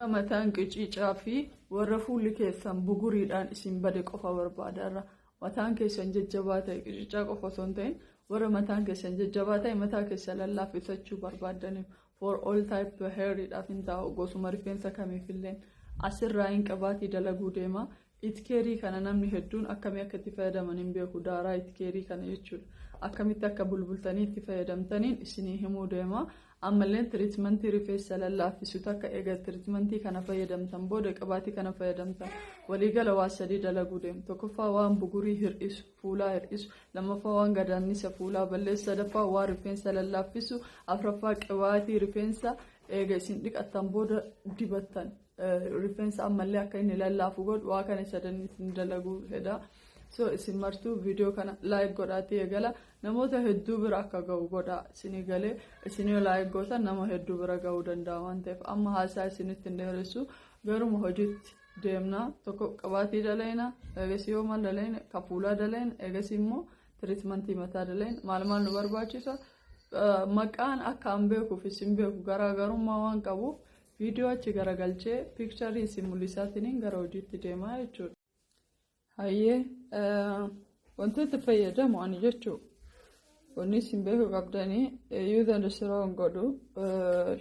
Mataan qiciicaa fi warra fuulli keessan buguriidhaan isin bade qofa barbaada. Mataan keessan jajjabaa ta'e, qiciicaa qofa osoo hin ta'in, warra mataan keessan jajjabaa ta'e, mataa keessan lallaaffisachuu barbaadaniif, for all type hairiidhaaf hin taa'u, gosuma rifeensa kamiifillee asirraa hin qabaatii dalaguu deema. Itkeerii kana namni hedduun akkamii akka itti fayyadaman hin beeku. Daaraa itkeerii kana jechuudha. Akkamitti akka bulbultanii itti fayyadamtaniin isinii himuu deema. Ammallee treatmentii rifeensa lallaaffisu takka eega treatmentii kana fayyadamtan booda qabaatii kana fayyadamtan, waliigala waa sadii dalaguu deema. Tokkoffaa, waan bugurii hir'isu, fuulaa hir'isu. Lammaffaa, waan gadaannisa fuulaa balleessu. Sadaffaa, waan rifeensa lallaaffisu. Afuraffaa, qibaatii rifeensa eega isin dhiqattan booda dibattan, rifeensa ammallee akka inni lallaafu godhu. Waa kana sadan isin dalaguu fedha. So isin martuu viidiyoo kana like godhaatii eegala. Namoota hedduu bira akka ga'u godha. Isinii galee, isin yoo like gootan nama hedduu bira ga'uu danda'a waan ta'eef, amma haasaa isinitti hin dheeressu, garuma hojiitti deemna. Tokko qabaatii daleena, eegasii yoo maal daleena, ka fuulaa daleena, eegasii immoo treatmentii mataa daleena. Maal maal nu barbaachisa? Maqaan akka an beekuuf isin beeku garaagarummaa waan qabuuf, viidiyoo achi garagalchee picturii isin mul'isaatiin gara hojiitti deemaa jechuudha. Hayyee, wantoota fayyadamu ani jechuu, wanni isin beekuu qabdanii, use and throw godhu.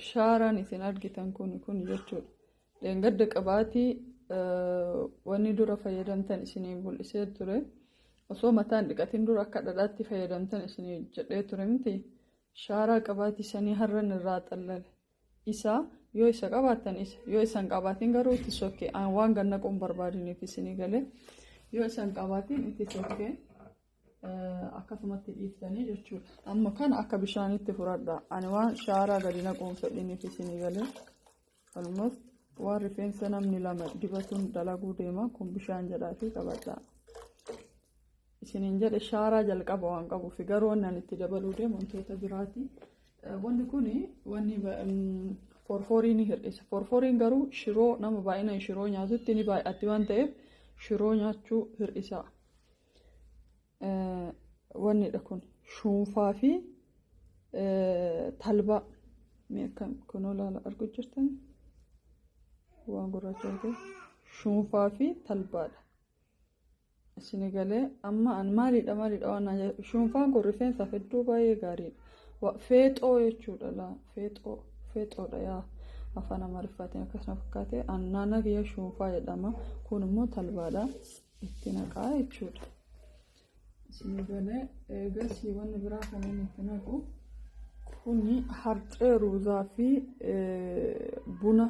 Shaaraan isin argitan kun jechuudha. Dheengadda qabaatii wanni dura fayyadamtan isinii mul'isee ture. Osoo mataan dhiqatin dura akka dhadhaatti fayyadamtan isinii jedhee ture miti. Shaaraa qabaatii sanii har'an irraa xallale. Isa yoo isa qabaattan isa, yoo isa hin qabaatin garuu itti sokkee waan ganna quun barbaadiniif, isinii galee, yoo isa hin qabaatin itti sokkee akkasumatti dhiiftanii jechuudha. Amma kana akka bishaanitti fudhadha. Ani waan shaaraa gadi naquun fedhiniif, isinii galee, almost waan rifeensa namni lama dibatuun dalaguu deema. Kun bishaan jedhaatii qabadha. Isiniin jedhe, shaaraa jalqaba waan qabuuf, garuu wanni ani itti dabaluu deemu wantoota biraati. Wanni kun wanni forforii ni hir'isa. Forforiin garuu shiroo nama baay'inaan shiroo nyaatutti ni baay'atti waan ta'eef, shiroo nyaachuu hir'isa. Wannidha kun shuunfaa fi talbaa. Mee akkam kunoo laala, argu jirtan, waan gurraacha ta'e shuunfaa fi talbaadha. Isin galee? Amma an maalidha maalidha waan naan jedhu, shuunfaan kun rifeensaaf hedduu baay'ee gaariidha. Feexoo jechuudha laa, feexoo, feexoodha yaa, afaan Amaariffaatiin akkasuma fakkaate. An naannoo kiyya shuunfaa jedhama. Kun immoo talbaadha. Itti naqaa jechuudha. Isin galee? Eegasii wanni biraa kan inni itti naqu kuni harcee ruuzaa fi buna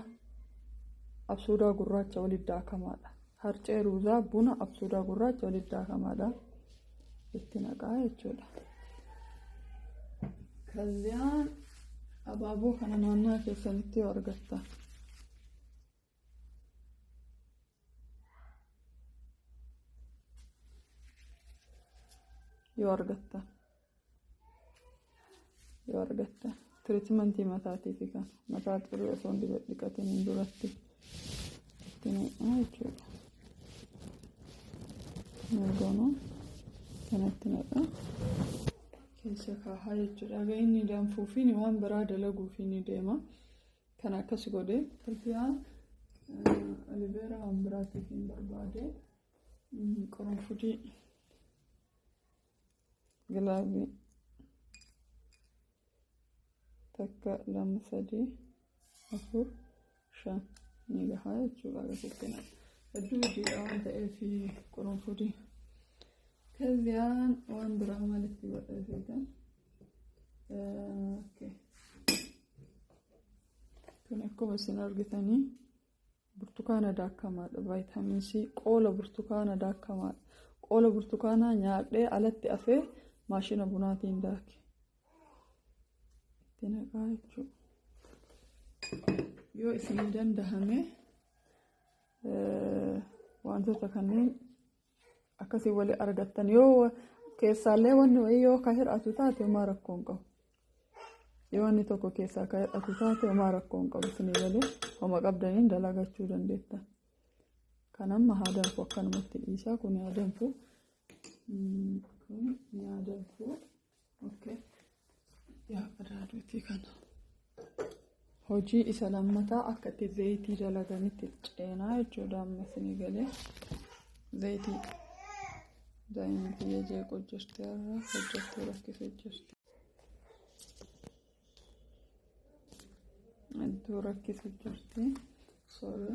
absuudaa gurraacha walitti daakamaadha. Harcee ruuzaa, buna absuudaa gurraacha walitti daakamaadha. Itti naqaa jechuudha. Kazziyaan abaaboo kana naannoo keessanitti yoo argattan, yoo argattan, treatmentii mataatiif kan mataa xurii osoo hin dhiqatiin duratti itti naqaa jechuudha. Mirgoonuu kanatti naqaa keessa kaahaa jechuudha. Egaa inni danfuu fi waan biraa dalaguu fi ni deema. Kan akkas godhe kalfiyaan aloe vera waan biraatiif hin barbaade, qurunfudii, gilaabii, takka, lama, sadii, afur, shan ni gahaa jechuudha. Akkasitti hedduu hojiidha waan ta'eef qurunfudii. Kazziyaan waan biraa maalitti godhee feetan? Kun akkuma isin argitanii burtukaana daakamaadha. Vitamin C, qoola burtukaana daakamaadha. Qoola burtukaanaa nyaadhee alatti afee maashina bunaatiin daake. Itti naqaa jechuudha. Yoo isinii dandahame wantoota kanneen akkasii walii argattan, yoo keessaallee wanni wayii yoo ka hir'atu taate, homaa rakkoo hin qabu. Yoo wanni tokko keessaa ka hir'atu taate, homaa rakkoo hin qabu. Isinii galee, homa qabdaniin dalagachuu dandeettan. Kan amma haa danfu, akkanumatti dhiisaa, kun haa danfu. Kun haa danfu. Okay. Yaa qadaaduutii kana. Hojii isa lammataa akka itti zayitii dalaganitti ceenaa jechuudha. Amma isinii galee zayitii daa'imni kiyya jeequu jirti, har'a hojjettee rakkisuu jirti. Hedduu rakkisuu jirti. Sorry.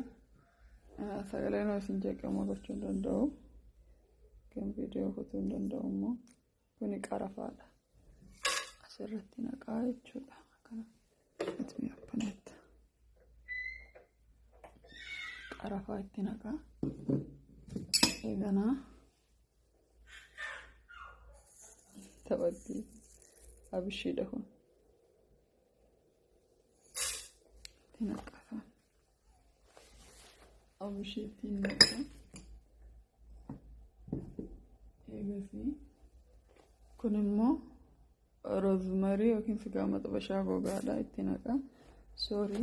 Sagaleen isin jeeqamu gochuu hin danda'u. Kan viidiyoo kutuu hin danda'u immoo kuni qarafaadha. Asirratti naqaa jechuudha. Akkana. Let me open it. Qarafaa itti naqaa. Eeganaa taphatti abishiidha kun. Itti naqaa. Abishii ittiin naqa. Eegasii kun immoo rosemary yookiin sigaa maxabashaa gogaadha itti naqa. Sorry.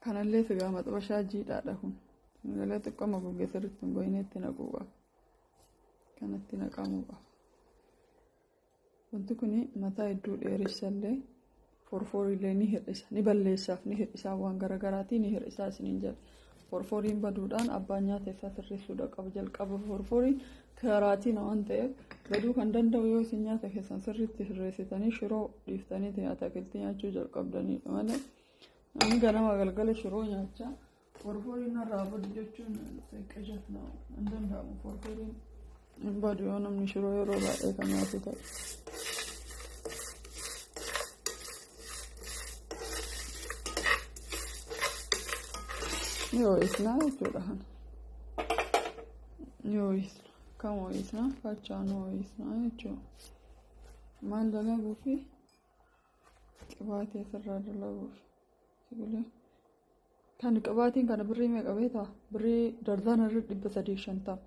Kanallee sigaa maxabashaa jiidhaadha kun. Galee xiqqooma gogee sirriitti hin goyne itti naquu qaba. Kanatti naqamuu qaba. Wanti kun mataa hedduu dheeressallee, forforiillee ni hir'isa, ni balleessaaf, ni hir'isaa, waan garaagaraatii ni hir'isaa isiniin jedha. Forforiin baduudhaan abbaan nyaata isaa sirreessuudha qaba. Jalqaba forforiin karaatiin waan ta'eef baduu kan danda'u yoo isin nyaata keessan sirriitti sirreessitanii, shiroo dhiiftanii ataakiltii nyaachuu jalqabdanidha malee, namni ganama galgala shiroo nyaachaa forforiin irraa badu jechuun qijat hin danda'amu. Forforiin hin badu yoo namni shiroo yeroo baay'ee kan nyaatu ta'e. Ni ho'isnaa jechuudha kana. Ni ho'isna. Kam ho'isnaa? Fachaan ho'isnaa jechuudha. Maal dalaguufi? Qibaatii asirraa dalaguuf. Sibiila. Kan qibaatiin kana birrii meeqa beektaa? Birrii darzaan irra 350.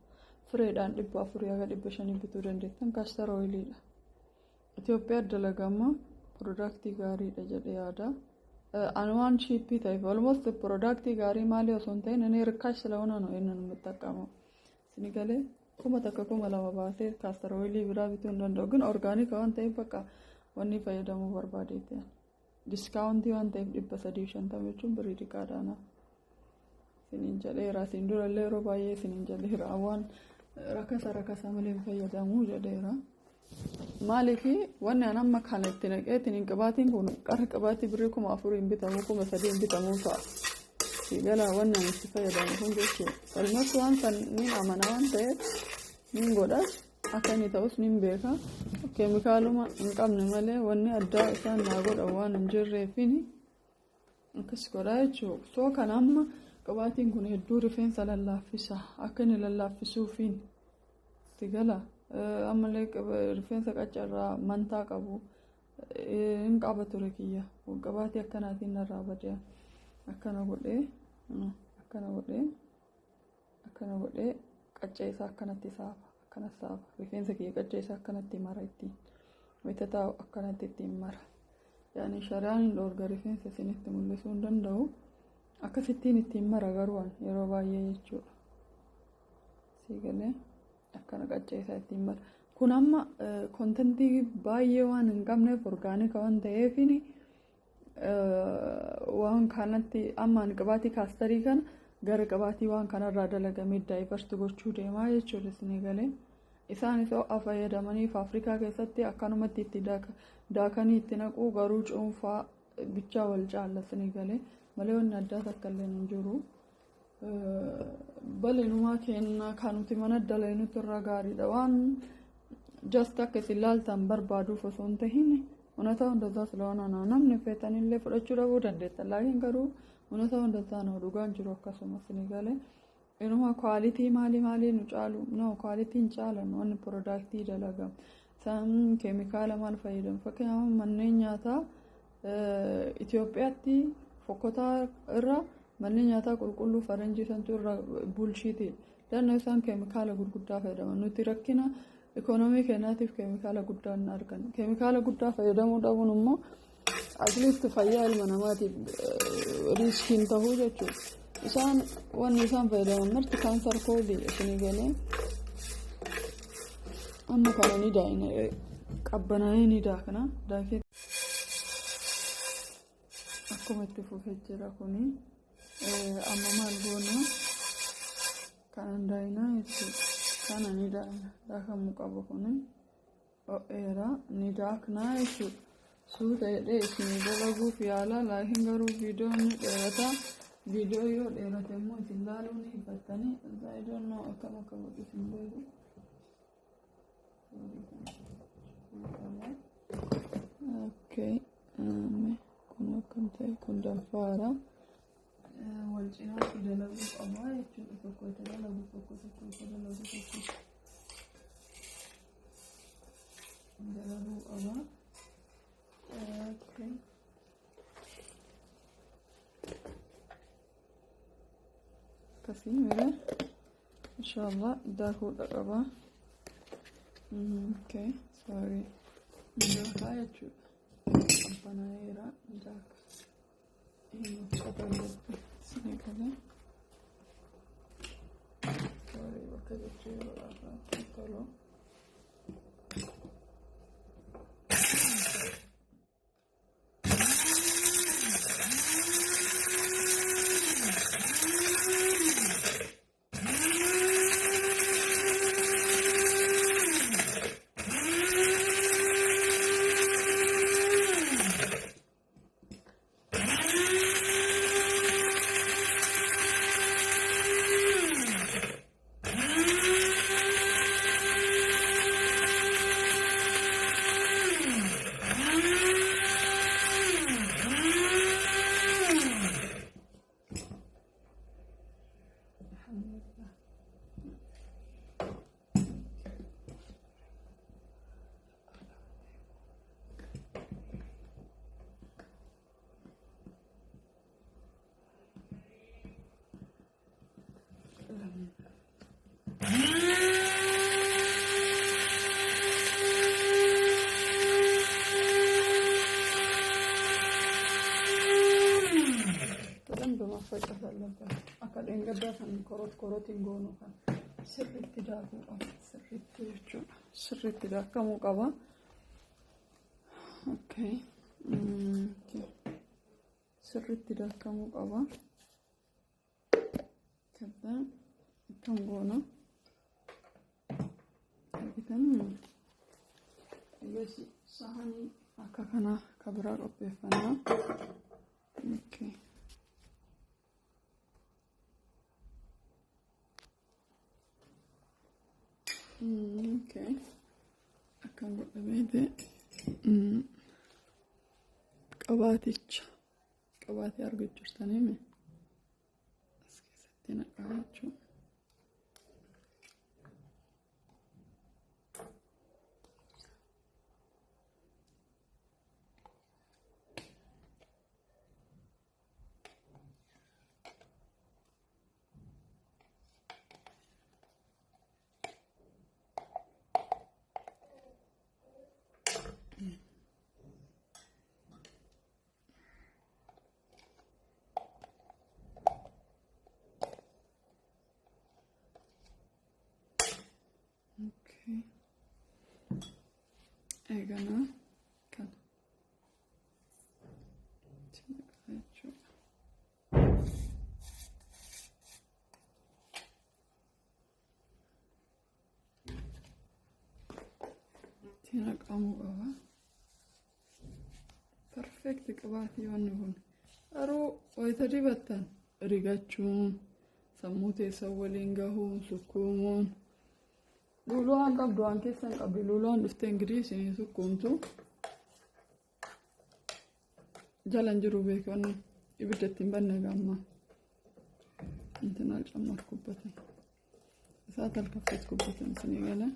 Fireedhaan 400 haga 500 bituu dandeettan, castor oiliidha. Itoophiyaa dalagama, productii gaariidha jedhee yaada. Ani waan cheapii ta'eef, almost productii gaarii maalii osoo hin ta'in, inni ርካሽ ስለሆነ ነው ይሄንን የምጠቀመው። Isin galee 1000, 2000 baasee castor oilii biraa bituu hin danda'u. ግን organic waan ta'eef bakka wanni fayyadamuu barbaadeetti. Discountii waan ta'eef 350 jechuun birrii xiqqaadha. Isiniin jedheera. Isin durallee yeroo baay'ee isiniin jedheera. Waan rakasa rakasa malee hin fayyadamuu jedheera. Maaliif wanni an amma kana itti naqee ittiin qibaatiin kun qara qibaatii birrii 4000 bitamuu, 3000 bitamuu ta'a. Gala wanni ani itti fayyadamu kun jechuudha. Almost waan san ni amana waan ta'eef nin godhas, akka inni ta'us nin beeka. Keemikaaluma hin qabne malee wanni addaa isaan naa godhan waan hin jirreefini akkas godhaa jechuudha. So kana amma qibaatiin kun hedduu rifeensa lallaaffisa. Akka inni lallaaffisuufiin si gala. Ammallee rifeensa qaccarraa mantaa qabu hin qaba ture kiyya. Qibaatii akkanaatiin narraa badee akkana godhee, akkana godhee, akkana godhee, qaccee isaa akkanatti saafa, akkana saafa. Rifeensa kiyya qaccee isaa akkanatti mara, ittiin wayita taa'u akkanatti ittiin mara. Yaani shari'aan hin dhoorga, rifeensa isinitti mul'isuu hin danda'u. Akkasittiin ittiin mara garuu yeroo baay'ee jechuudha. Sii galee akkana qaccee isaa ittiin mara. Kun amma contentii baay'ee waan hin qabneef, organic waan ta'eefini, waan kanatti amma ani qibaatii castorii kana gara qibaatii waan kanarraa dalagamee divert gochuu deemaa jechuudha, isinii galee. Isaanis ho'a fayyadamanii Afrikaa keessatti akkanumatti itti daakanii itti naquu, garuu cuunfaa bichaa wal caalla, isinii galee, malee wanni addaa takka illee hin jiru. Bal'inumaa kennaa kan nuti mana dalagnutti irra gaariidha. Waan just akka isin laaltan barbaaduuf osoo hin tahin, እውነታው እንደዛ ስለሆነ ነው. Namni feetanillee fudhachuu dhabuu dandeettan, laakiin garuu እውነታው እንደዛ ነው. Dhugaan jiru akkasuma, isinii galee. Inuma quality maalii maalii nu caalu no, qualityn caalan wanni productii dalagamu. Isaan keemikaala maal fayyadamu? Fakkeenyaaf manneen nyaataa Itoophiyaatti fokkotaa irra manneen nyaataa qulqulluu faranjii santu irra bulchiitiidha. Dannoo isaan keemikaala gurguddaa fayyadaman. Nuti rakkina ikoonoomii keenyaatiif keemikaala guddaa hin argannu. Keemikaala guddaa fayyadamuu dhabuun immoo at least fayyaa ilma namaatiif riskiin tahuu jechuudha. Isaan wanni isaan fayyadaman marti cancer causeii, isinii galee. Amma kana ni daa'ina qabbanaa'ee ni daakna. Daakee akkuma itti fufee jira kuni. Amma maal goona? Kanan daa'ina jechuudha. Kana ni daa'ina. Daakamuu qaba kuni. Dho'eera ni daaknaa jechuudha. Suuta jedhee isinii dalaguuf yaala, laakiin garuu viidiyoon ni dheerata. Viidiyoo yoo dheerate immoo isin laaluu ni hifattanii. I don't know akkam akka godhu isin beeku. Okay. Kun akkam ta'e? Kun danfaara. Wal cinaatti dalaguu qaba jechuudha. Tokko itti dalagu, tokko tokko itti dalagu, tokko dalaguu qaba. Okay. Akkasii mire inshallah daakuudha qaba. Okay, sorry. Daakaa jechuudha. Qabbanaa'eera, daaka. Uffata irratti isinii galee. Sorry, bakka jechuu yeroo tolu. Alhamdulillah. በደንብ መፈጨት አለበት። Akka dheengaddaa kan korot korotiin goonu kan sirriitti daakuu qaba. Sirriitti jechuudha. Sirriitti daakamuu qaba. Okay. Sirriitti daakamuu qaba. ከዛ akkam goona? Argitan, egas sahanii akka kanaa ka biraa qopheeffannaa. Okay. Okay. Akkam godhameeti qabaaticha qabaatii argu jirtanii as keessatti naqaa jechuudha. Okay. Eeganaa kana itti naqaa jechuudha. Itti naqamuu qaba. Perfect qibaatii wanni kun. Garuu wayita dibattan rigachuun, sammuu teessan waliin gahuun, sukkuumuun. Luuluwaan qabdu waan keessan qabdi. Luuluwaan dhuftee ingirii isinii sukkuumtu. Jalan jiru beekanni ibidda ittiin banne gaamma. እንትን አልጨመርኩበትም። እሳት አልከፈትኩበትም። isinii galee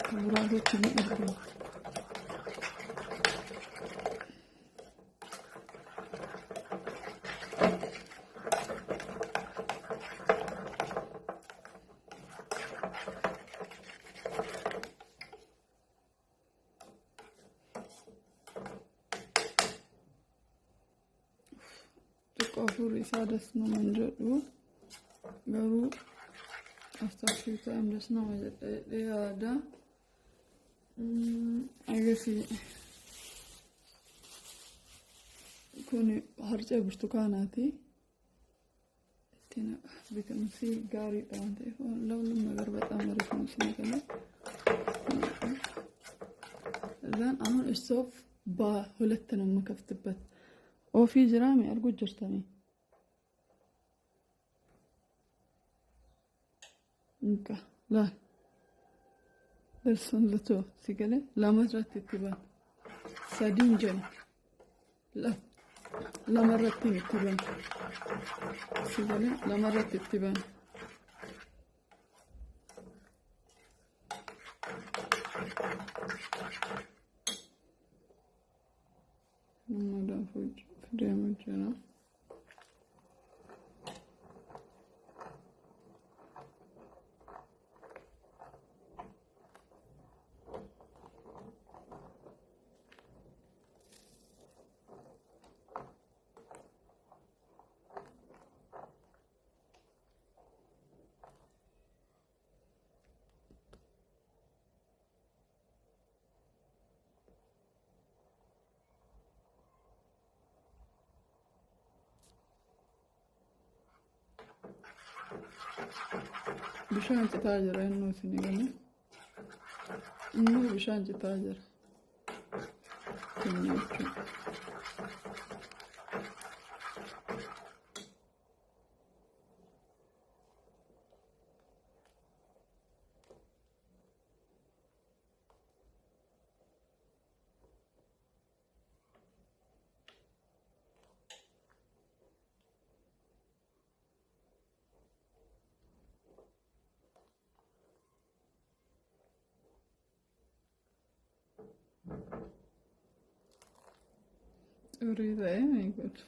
ከብራቶች ni argamu. Xiqqoo hafuurri isaa das nama hin jedhu, garuu After few time das nama jedhee yaada. Agarsiisa. Kun harcee burtukaanaati. Ittiin vitamin C gaariidha waan ta'eef ለሁሉም ነገር በጣም አሪፍ ነው ሲነገር። እዛን አሁን ስቶቭ በሁለት ነው የምከፍትበት። Off jiraame arguu jirtanii. Inka laal darsan latoo si galee lama irratti itti bana. Sadiin jenna. Lama irratti itti bana. Si galee lama irratti itti bana. Nama danfuu deemu jira. Bishaan citaa jira innuu isin galee. Innuu bishaan citaa jira. Keenya jechuudha. Xurii ta'ee meeqatu.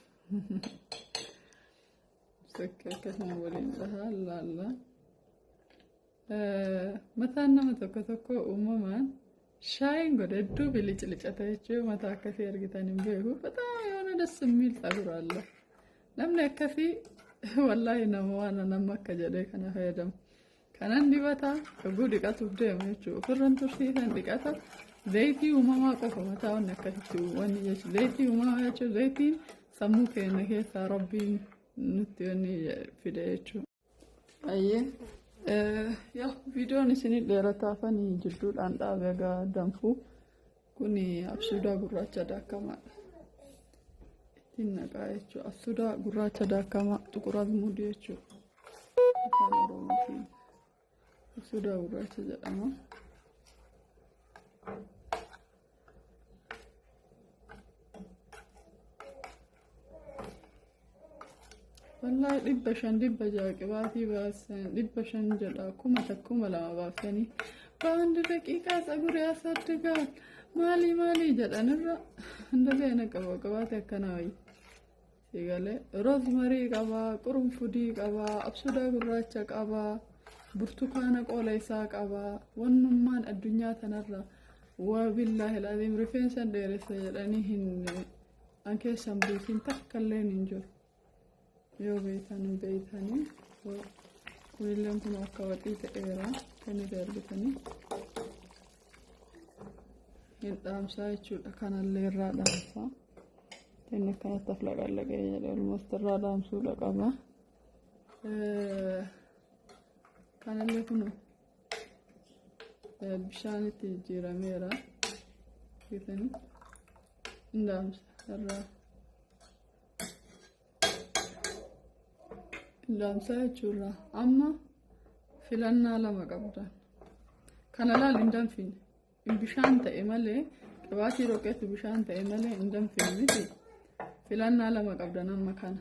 Sakka akkasuma waliin dhahaa laalla. Mataan nama tokko tokko uumamaan shaayiin godha hedduu biliclicata jechuun mataa akkasii argitan hin beeku. በጣም የሆነ ደስ የሚል ፀጉር አለ። Namni akkasii wallaahi nama waan nama akka jedhee kana fayyadamu. Kanan dibataa yogguu dhiqatuuf deemu jechuudha. Ofirran tursiisan dhiqata. Zayitii uumamaa qofa mataa wanni akkasitti wanni jechuudha. Zayitii uumamaa jechuun zayitiin sammuu keenya keessaa Rabbiin nutti wanni fide jechuudha. Ayyee yaa viidiyoon isinii dheerataafanii jidduudhaan dhaabe egaa danfuu kuni absuudaa gurraacha daakamaadha. Ittiin naqaa jechuudha. Absuudaa gurraacha daakamaa ጥቁር አዝሙድ jechuudha. Afaan Oromootiin absuudaa gurraacha jedhama. Wallaahi 500 600 qibaatii baasan 500 jedha 1000 2000 baasanii በአንድ ደቂቃ ፀጉር ያሳድጋል maalii maalii jedhanirra እንደዚህ አይነት ቅባቴ akkanaa wayya. Sigalee rosemary qabaa, qurunfudii qabaa, absuudaa gurraacha qabaa, burtukaana qola isaa qabaa. Wannummaan addunyaa tanarra wabillaahi laziim rifeensa dheeressa jedhanii hin an keessan buusin takka illeen hin jiru. Yoo beektan hin beektanii kunilleen kun akka waxii ta'eera kan irra argitanii hin dhaamsaa jechuudha. Kanallee irraa dhaamsaa. Inni akkanatti aflaqallaqee jedhe almost irraa dhaamsuudha qaba. Kanallee kun bishaanitti jijjiirameera. Argitanii hin dhaamsa irraa. Hin dhaamsaa jechuudha. Amma filannaa lama qabdan. Kana laal hin danfine. Bishaan ta'e malee qibaatii roqeetu bishaan ta'e malee hin danfine miti. Filannaa lama qabdan amma kana.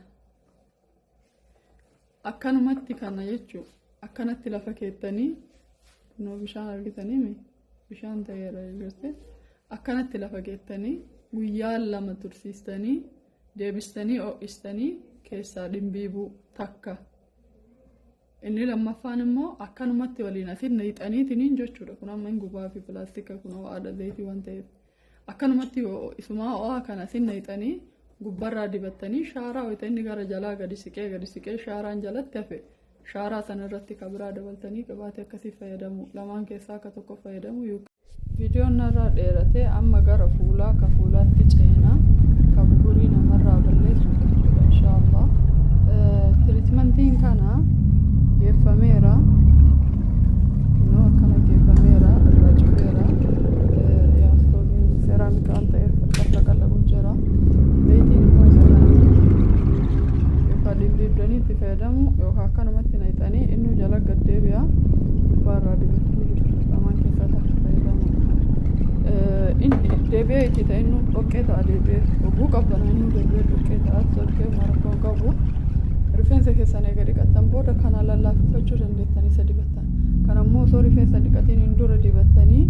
Akkanumatti kana jechuudha. Akkanatti lafa keettanii kunoo bishaan argitanii bishaan ta'eera jechuudha. Akkanatti lafa keettanii guyyaa 2 tursiistanii deebistanii ho'istanii keessaa dhimbiibuu takka. Inni lammaffaan immoo akkanumatti waliin asin hiixaniitiniin jechuudha. Kun amma hin gubaa fi pilaastika kun ho'aadha zayitii waan ta'eef. Akkanumatti isumaa ho'aa kana asin hiixanii gubbarraa dibattanii shaaraa wayita inni gara jalaa gadi siqee gadi siqee shaaraan jalatti hafe Shaaraa sana irratti ka biraa dabaltanii qibaatii akkasii fayyadamu. Lamaan keessaa akka tokko fayyadamu. Viidiyoon narraa dheerate. Amma gara fuulaa ka fuulaatti ceenaa, ka bugurii namarraa balleessu jechuudha, inshaallah. Treatmentiin kana geeffameera. Kunoo akkana geeffameera, irraa cufeera. Yaa, istooviin seeraamika waan ta'eef qallaqallaqu jira. Zayitiin immoo isa kana yookaan dhibdibdanii itti fayyadamu yookaan akkanumatti naqxanii inni jala gad deebi'a, gubbaarraa dibachuu jechuudha. Lamaan keessaa takka fayyadamuudha. Inni deebi'ee itti ta'e, inni dhoqqee ta'a. Deebi'ee hogguu qabbana inni deebi'ee dhoqqee ta'a. Dhoqqee marakkoon qabu. Rifeensa keessan eega dhiqattan booda kana lallaaffifachuu dandeettan isa dibattan. Kana immoo osoo rifeensa dhiqatiin hin dura dibattanii,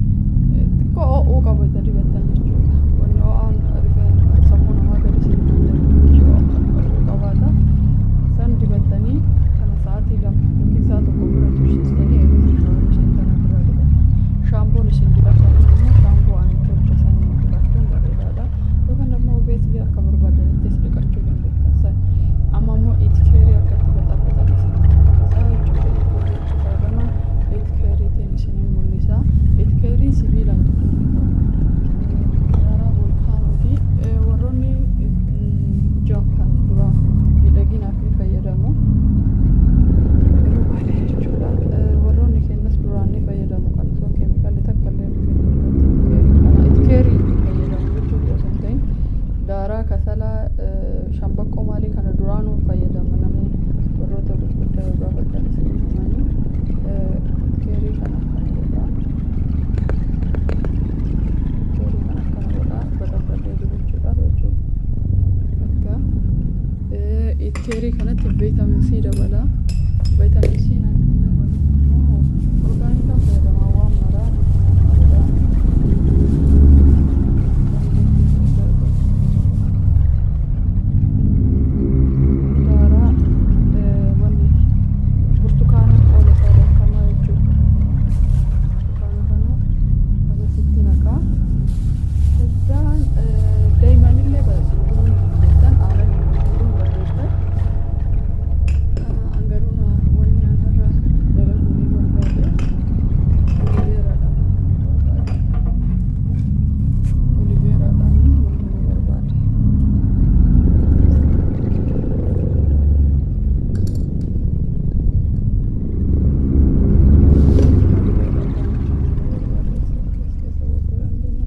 xiqqoo ho'uu qaba isa dibattan jechuudha. Wanni ho'aan rifeensa sammuu namaa gadi siin qabaata. San dibattanii kana sa'aatii 2 yookiin sa'a 1 ofirra tursiistanii, eegasii shower seentan, ofirraa dhiqattan. Shaampoon isin dibattan immoo shaampoo ani tolche saniin dhiqachuun bareedaadha. Yookaan immoo obviously akka barbaaddanittis dhiqachuu dandeettan san. Amma immoo itkeerii akka itti baxaxaxan isinitti mul'isa jechuudha. Itkeerii itti fayyadaman itkeeriitiin isinin mul'isa. Itkeerii sibiilaan tuquun hin ta'u. Daaraa volkaanooti. Warroonni Jaappaan duraa miidhaginaaf ni fayyadamu. Yeroo baay'ee jechuudha. Warroonni keenyas duraan ni fayyadamu, kan osoo keemikaalli takka illee dhufin duratti kana itkeerii fayyadamu jechuudha osoo hin ta'in, daaraa kasalaa, shambaqqoo maalii kana duraanuu fayyadama namni. Warroota gurguddaa yoo gaafatan isinii himanii. Itkeerii kana akkana godhaa. Itkeerii kana akkana godhaa baxaxadhee dibachuudhaaf jechuudha. Akka itkeerii kanatti vitamin C dabala. Vitamin C naan dabalu immoo organic fayyadamaa waan maraa godha. Daaraa wanni burtukaana oola isaa daakamaa jechuudha. Burtukaana kana akkasitti naqaa. Iddaan daa'imanillee gurguruu ni dandeettan, aannan gurguruu ni dandeettan. Angaruu wanni aanarra dalaguu ni barbaade. Oliveeraadhaan barbaade. Oliveeraadhaan wanni ni barbaade. Oliveeraadhaan wanni ni barbaade. Keessa buusuu dandeenya.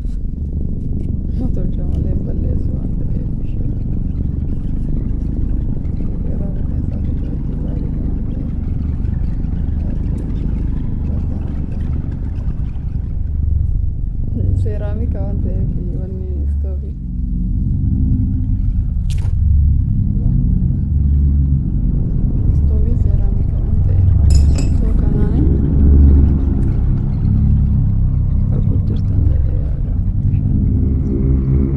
Tolcha malee hin balleessu waan ta'eef ishee. Oliveeraa rifeensaa fi baay'ee gaariidha waan ta'eef. Seeraamika waan ta'eef wanni istoovii. Istooviin seeraamika waan ta'eef. So kanaan arguu jirtan jedhee yaada. Bishaan.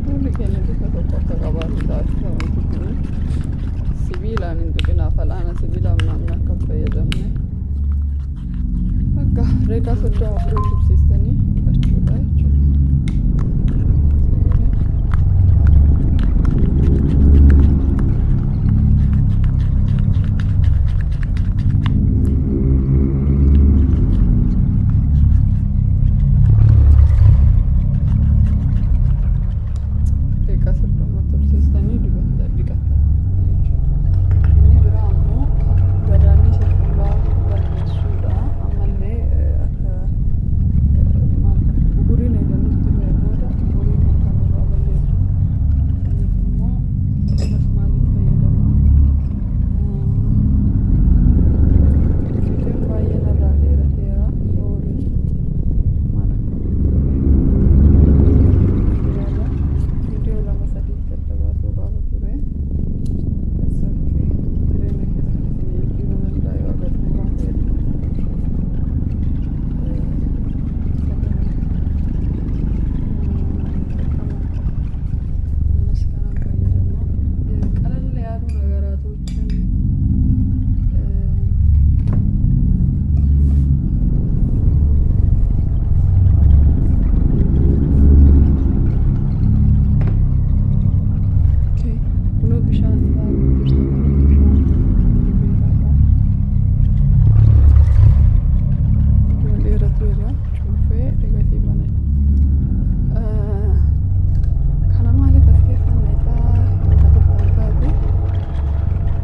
Fuulli keenya bifa tokko akka qabaatu taasifama jechuudha. Sibiilaan hin tuqinaa, fal'aana sibiilaa namni akka hin fayyadamne. Akka reekaa 30 afurii tursiistanii dhiqachuudha jechuudha. Reekaa 30 tursiistanii dibatta dhiqattan jechuudha. Inni biraa ammoo gadaannisa fuulaa balleessuudha. Ammallee akka Cuunfeera, cuunfee eegasii bana. Kana maaliif as keessa naqxaa yoo ka jettan taate,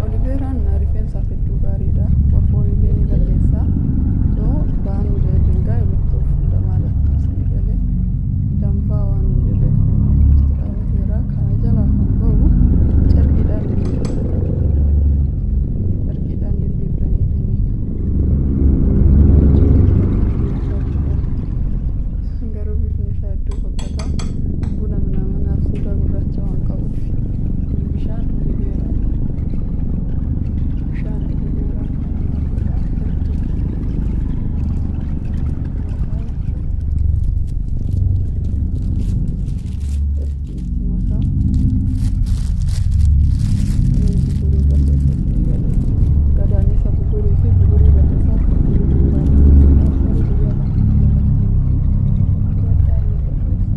aloe veraan rifeensaaf hedduu gaariidha. Forforillee ni balleessa. So በአንድ ድንጋይ ሁለት ወፍ እንደማለት ነው isinii galee, danfaa waan hin jirreef itti dhaabateera. Kana jalaa kan bahu carqiidhaan dibbiibdan, carqiidhaan dibbiibdaniitiin garuu bifni isaa hedduu fokkata. Buna minaaminaaf suuta gurraacha waan qabuuf. Kun bishaan aloe veraadha. Bishaan aloe veraa kana makuudha. Irdii makaa jechuudha. Irdii itti makaa. Inni bugurii balleessa isinii galee. Gadaannisa bugurii fi bugurii balleessaa, bugurii gurraacha garuu guyyaa tokkotti lamatti miti. Guddaa inni balleessa.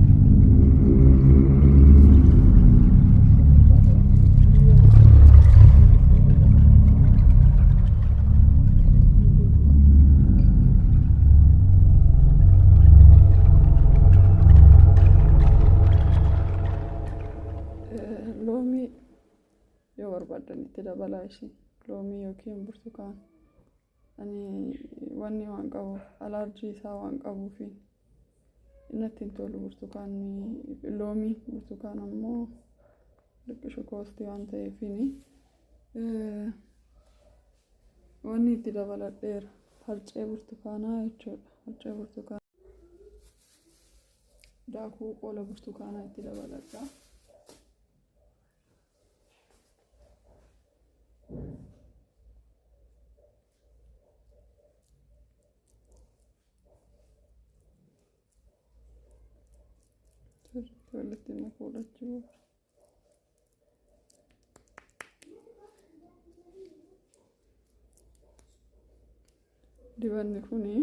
Guyyaa tokko Loomii yoo barbaaddan itti dabalaa isin, loomii yookiin burtukaana. Ani wanni waan qabuuf, alaarjii isaa waan qabuufi natti hin tolu burtukaanni, loomii. Burtukaan ammoo xiqqishu koostii waan ta'eefini wanni itti dabaladheera, harcee burtukaanaa jechuudha. Harcee burtukaanaa, daakuu qola burtukaanaa itti dabaladha. Sirriitti walitti makuudha jechuudha. Dibanni kuni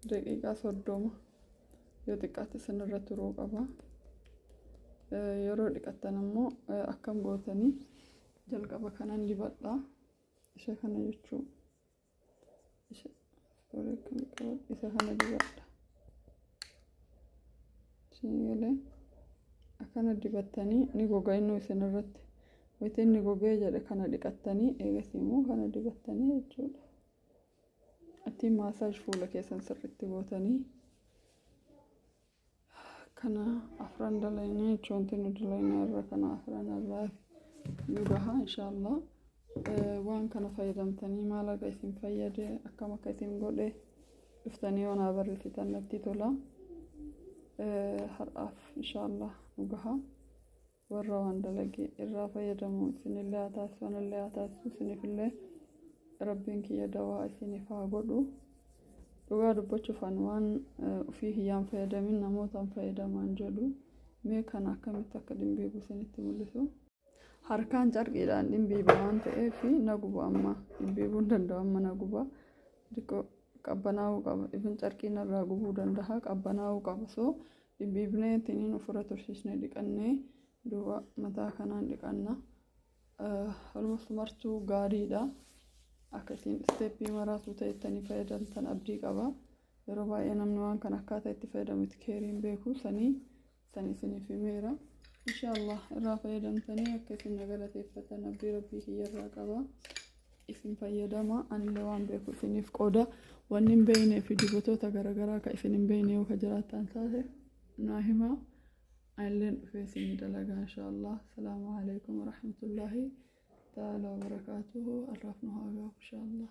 daqiiqaa 30 yoo xiqqaate isinirra turuu qaba. Yeroo dhiqattan ammoo akkam gootanii? Jalqaba kanan dibadha. Isa kana jechuun isa isa kana dibadha. Isin galee, akkana dibattanii ni goga inni isinirratti. Wayita inni gogee jedhe kana dhiqattanii, eegasii immoo kana dibattanii jechuudha. Ittiin massage fuula keessan sirriitti gootanii kana afran dalaynee jechuun, wanti nu dalaynee irra kana afran irraa nu gaha inshaallah. Waan kana fayyadamtanii maal akka isin fayyade, akkam akka isin godhe dhuftanii yoo naa barreessitan natti tola. Har'aaf inshaallah nu gaha. Warra waan dalage irraa fayyadamu isinillee haa taasisu, anillee haa taasisu. Isinifillee rabbiin kiyya dawaa isiniif haa godhu. Dhugaa dubbachuuf ani waan ofii kiyyaan fayyadamin namootaan fayyadamaan jedhu. Mee kana akkamitti akka dhimbiibu isinitti mul'isu. Harkaan carqiidhaan dhimbiiba waan ta'eef na guba. Amma dhimbiibuu hin danda'u, amma na guba. Xiqqoo qabbanaa'uu qaba. Ifin carqiin irraa gubuu danda'a, qabbanaa'uu qaba. So dhimbiibnee ittiin ofirra tursiisnee dhiqannee, duuba mataa kanaan dhiqanna. Almost martuu gaariidha. Akka isin stepii maraatu ta'ettanii fayyadamtan abdii qaba. Yeroo baay'ee namni waan kana akkaataa itti fayyadamu itti keeriin beeku sanii san isiniif himeera. Inshaallah irraa fayyadamtanii akka isin na galateeffatan abdii rabbii kiyyarraa qaba. Isin fayyadama, anillee waan beeku isiniif qooda. Wanni hin beeknee fi dibatoota garaagaraa ka isin hin beekne yoo ka jiraattan taate naa himaa. Anilleen dhufee isinii dalagaa inshaallah. Salaamu alaikum warahmatullaahi ta'ala wabarakaatuhu. Har'aaf nu haa gahu inshaallah.